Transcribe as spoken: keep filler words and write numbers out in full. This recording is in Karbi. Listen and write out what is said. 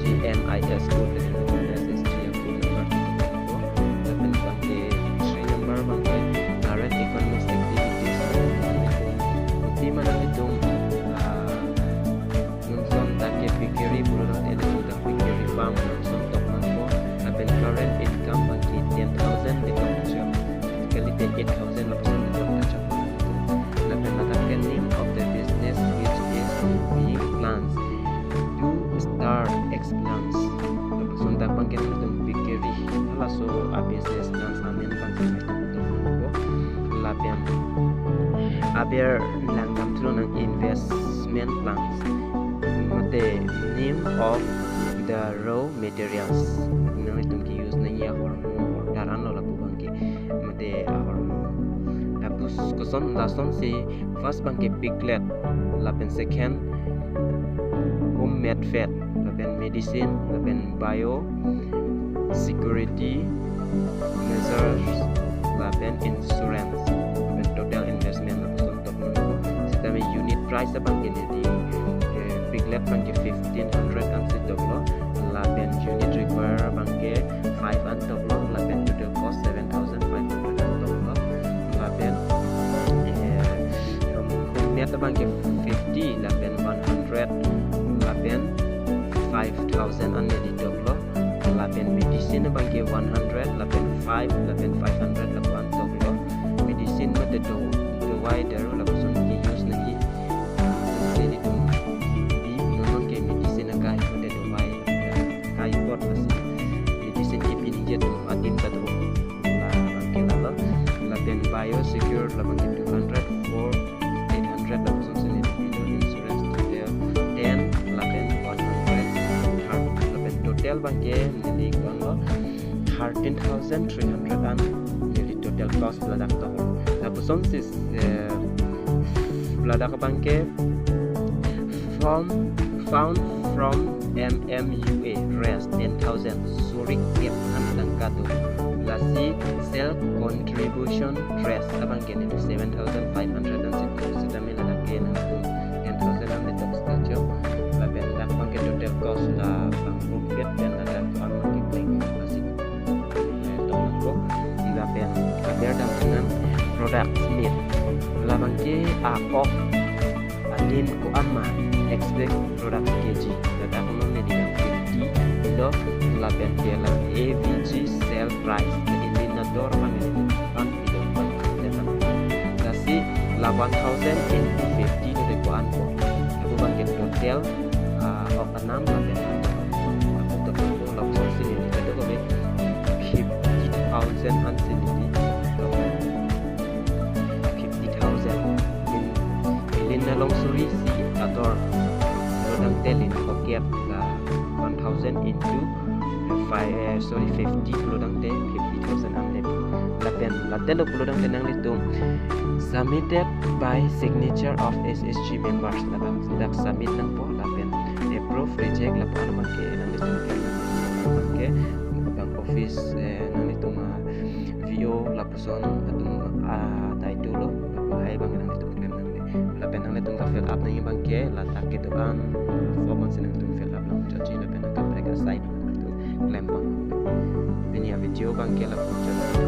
G M I S code, S S G a code number, lapen abangke three number abangke current economic activities, kopi ma nanglitum, ah, non ason ta ke piggery pulo, ilitum ta piggery farm non ason tok nangpo, lapen current income abangke ten thousand ilitum chok, kalite eight thousand lapuson ilitum chok. Lapen ladak ke name of the business which is being planned to start, explains. Lapuson dak abangke nangtum piggery, halaso a business plans amen abangke nangtum tok nangpo. Lapen aber langdam thulonang investment plans, mate name of the raw materials, nanglitum ke-use nangji ahormu, ahormu daran lo lapu abangke, mate ahormu. Lapu koson lasonsi first abangke piglet, lapen second homemade feed, lapen medicine, lapen bio security measures, lapen insurance, lapen total investment lapuson tok nangpo. Sitame unit price abangke neli, eh, piglet abangke fifteen hundred ansi toklo, lapen unit require abangke five an toklo, lapen total cost seven thousand five hundred an toklo, lapen, eh, homemade abangke fifty, lapen one hundred, lapen five thousand an neli toklo, lapen medicine abangke one hundred, lapen five, lapen five hundred lapu an toklo. Medicine mate do, dawai daru lapuson ke-use nangji. Nelitum bi non ason ke medicine akai mate dawai akai apot lasi medicine kepi ningje atum adim ta do. La abangke lalo. Lapen biosecure labangke two hundred, four, eight hundred lapuson si neli pilo, insurance total ten, lapen one hundred, lapen total abangke neli ko-anlo thirteen thousand three hundred an neli total cost ladak toklo. Lapusonsi, eh, ladak abangke from, found from M M U A, rest ten thousand, surik kep an tangka do. Lasi self contribution rest abangke neli seven thousand five hundred ansi tok, sitame ladak ke nangtum ten thousand an neli tok sita chok. Lapen dak abangke total cost la pangrum pet pen ladak ko-an abangke pleng lasi, eh, tok nangpo. Lapen aber dam thunang product mix, labangke a-ok adim ko-an ma, expect product K G. Ladak non neli dam fifty lo, lapen ke la A V G sale price, neli nador abang neli pan pilo pan. Lasi la one thousand into fifty neli ko-anpo. Lapu abangke total, ah, ok anam lapen Lin kokep la one thousand into five, eh, sorry, fifty pulo tangte fifty thousand anle. Lapen lattelo pulo tangte nanglitum submitted by signature of S H G members. Lapen dak submit nangpo lapen approve, reject lapen abangke nanglitum ke, abangke bang office, eh, nanglitum a-V O lapuson atum a-daito lo, lahai abang nanglitum klem nangne. Lapen nanglitum ka-fill up nangji abangke ladak kedo-an form si nanglitum fill up nangchotji lapen nangkaprek asai nanglitum klem abang. Pini a-video abangke lapu chot.